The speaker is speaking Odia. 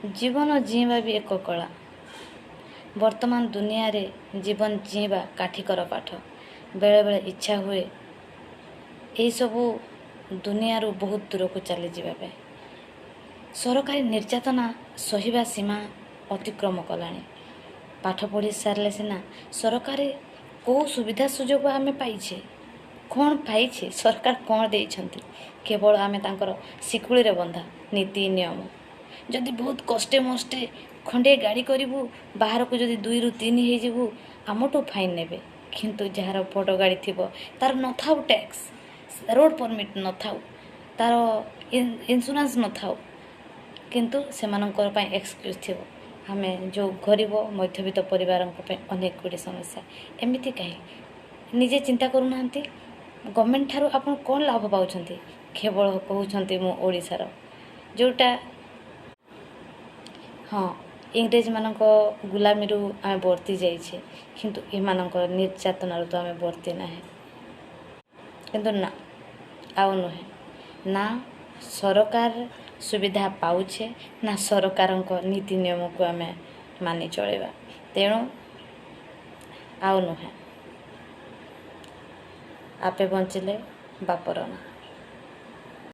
ଜୀବନ ଜିଇଁବା ବି ଏକ କଳା। ବର୍ତ୍ତମାନ ଦୁନିଆରେ ଜୀବନ ଜିଇଁବା କାଠିକର ପାଠ। ବେଳେବେଳେ ଇଚ୍ଛା ହୁଏ ଏହିସବୁ ଦୁନିଆରୁ ବହୁତ ଦୂରକୁ ଚାଲିଯିବା ପାଇଁ। ସରକାରୀ ନିର୍ଯାତନା ସହିବା ସୀମା ଅତିକ୍ରମ କଲାଣି। ପାଠ ପଢ଼ି ସାରିଲେ ସିନା, ସରକାରୀ କେଉଁ ସୁବିଧା ସୁଯୋଗ ଆମେ ପାଇଛେ? କ'ଣ ପାଇଛେ? ସରକାର କ'ଣ ଦେଇଛନ୍ତି? କେବଳ ଆମେ ତାଙ୍କର ଶିକୁଳିରେ ବନ୍ଧା ନୀତି ନିୟମ। ଯଦି ବହୁତ କଷ୍ଟେ ମଷ୍ଟେ ଖଣ୍ଡିଏ ଗାଡ଼ି କରିବୁ, ବାହାରକୁ ଯଦି ଦୁଇରୁ ତିନି ହେଇଯିବୁ, ଆମଠୁ ଫାଇନ୍ ନେବେ। କିନ୍ତୁ ଯାହାର ବଡ଼ ଗାଡ଼ି ଥିବ, ତାର ନଥାଉ ଟ୍ୟାକ୍ସ, ରୋଡ଼ ପରମିଟ୍ ନଥାଉ, ତାର ଇନ୍ସୁରାନ୍ସ ନଥାଉ, କିନ୍ତୁ ସେମାନଙ୍କର ପାଇଁ ଏକ୍ସକ୍ୟୁଜ୍ ଥିବ। ଆମେ ଯେଉଁ ଗରିବ ମଧ୍ୟବିତ୍ତ ପରିବାରଙ୍କ ପାଇଁ ଅନେକ ଗୁଡ଼ିଏ ସମସ୍ୟା। ଏମିତି କାହିଁ ନିଜେ ଚିନ୍ତା କରୁନାହାନ୍ତି? ଗଭର୍ଣ୍ଣମେଣ୍ଟ ଠାରୁ ଆପଣ କ'ଣ ଲାଭ ପାଉଛନ୍ତି? କେବଳ କହୁଛନ୍ତି ମୁଁ ଓଡ଼ିଶାର ଯେଉଁଟା। ହଁ, ଇଂରେଜମାନଙ୍କ ଗୁଲାମୀରୁ ଆମେ ବର୍ତ୍ତି ଯାଇଛେ, କିନ୍ତୁ ଏମାନଙ୍କର ନିର୍ଯାତନାରୁ ତ ଆମେ ବର୍ତ୍ତି ନାହେଁ। କିନ୍ତୁ ନା, ଆଉ ନୁହେଁ। ନା ସରକାର ସୁବିଧା ପାଉଛେ, ନା ସରକାରଙ୍କ ନୀତି ନିୟମକୁ ଆମେ ମାନି ଚଳିବା। ତେଣୁ ଆଉ ନୁହେଁ। ଆପେ ବଞ୍ଚିଲେ ବାପର ନାଁ।